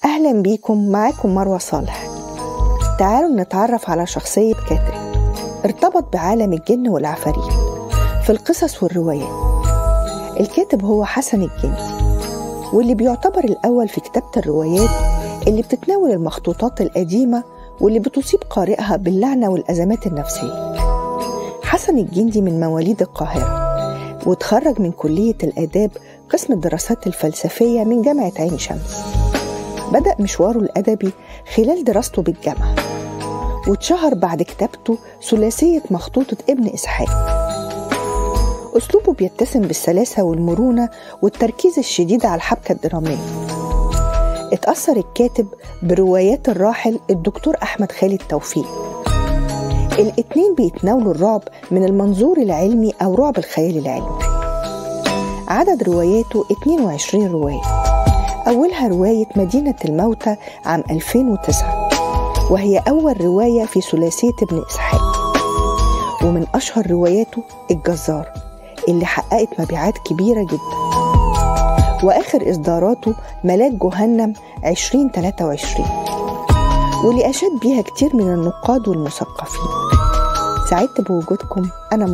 أهلا بيكم، معاكم مروة صالح. تعالوا نتعرف على شخصية كاتب ارتبط بعالم الجن والعفاريت في القصص والروايات. الكاتب هو حسن الجندي، واللي بيعتبر الأول في كتابة الروايات اللي بتتناول المخطوطات القديمة واللي بتصيب قارئها باللعنة والأزمات النفسية. حسن الجندي من مواليد القاهرة، وتخرج من كلية الآداب قسم الدراسات الفلسفية من جامعة عين شمس. بدأ مشواره الأدبي خلال دراسته بالجامعة، واتشهر بعد كتابته ثلاثية مخطوطة ابن إسحاق. أسلوبه بيتسم بالسلاسة والمرونة والتركيز الشديد على الحبكة الدرامية. اتأثر الكاتب بروايات الراحل الدكتور أحمد خالد توفيق. الاتنين بيتناولوا الرعب من المنظور العلمي أو رعب الخيال العلمي. عدد رواياته 22 رواية، أولها رواية مدينة الموتى عام 2009، وهي أول رواية في ثلاثية ابن إسحاق. ومن أشهر رواياته الجزار اللي حققت مبيعات كبيرة جدا. وآخر إصداراته ملاك جهنم 2023، واللي أشاد بيها كتير من النقاد والمثقفين. سعدت بوجودكم، أنا